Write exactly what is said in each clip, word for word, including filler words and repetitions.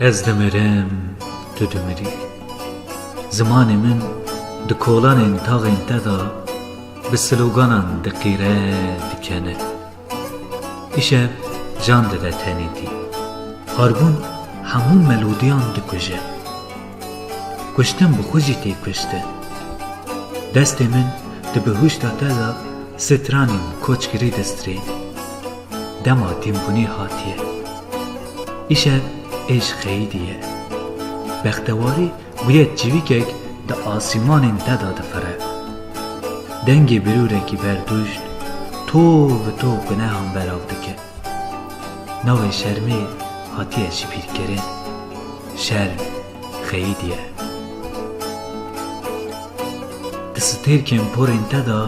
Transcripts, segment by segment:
Ez dimirim, tu dimirî. Zimanê min di kolanên taxên te de bi sloganan diqîre, dikene. Îşev can dide tenêtî. Harbûn hemû melodiyan dikuje. Kuştin bi xwe jî tê kuştin. Destê min di bihuşta te de stranên koçgirî distrê. Dema tîmbûnê hatiye. Îşev êj xeyîdî ye. Bextewarî bûye çivîkek di asîmanên te de difire. Dengê birûrekî berdûşt, to bi to gunehan belav dike. Navê şermê hatiye jibîrkirin. Şerm xeyîdî ye. Di stêrkên porên te de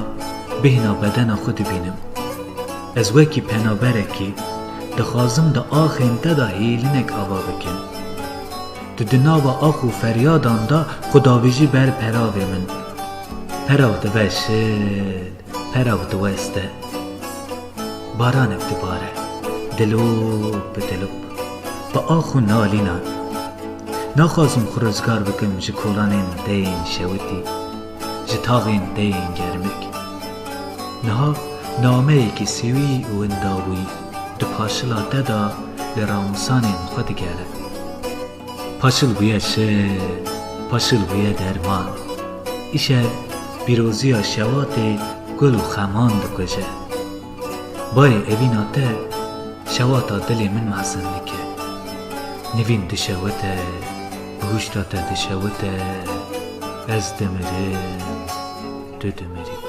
bêhna bedena xwe dibînim. Ez wekî penaberekî dixwazim di axên te de hêlinek ava bikim. Tu di nava ax û feryadan de xwe davêjî ber peravê min. Perav dibe şil, perav diweste. Baranek dibare, dilop bi dilop, bi ax û nalînan. Naxwazim xwe rizgar bikim ji kolanên te yên şewitî, ji taxên te yên germik. Niha nameyekî sêwî û windabûyî di paşila te de li ramûsanên xwe digere. Paşil bûye şil, paşil bûye derman. Îşev pîroziya şewatê gul û xeman dikuje. Bayê evîna te şewata dilê min mezin dike. Nivîn dişewite, bihuşta te dişewite, ez dimirim, tu dimirî.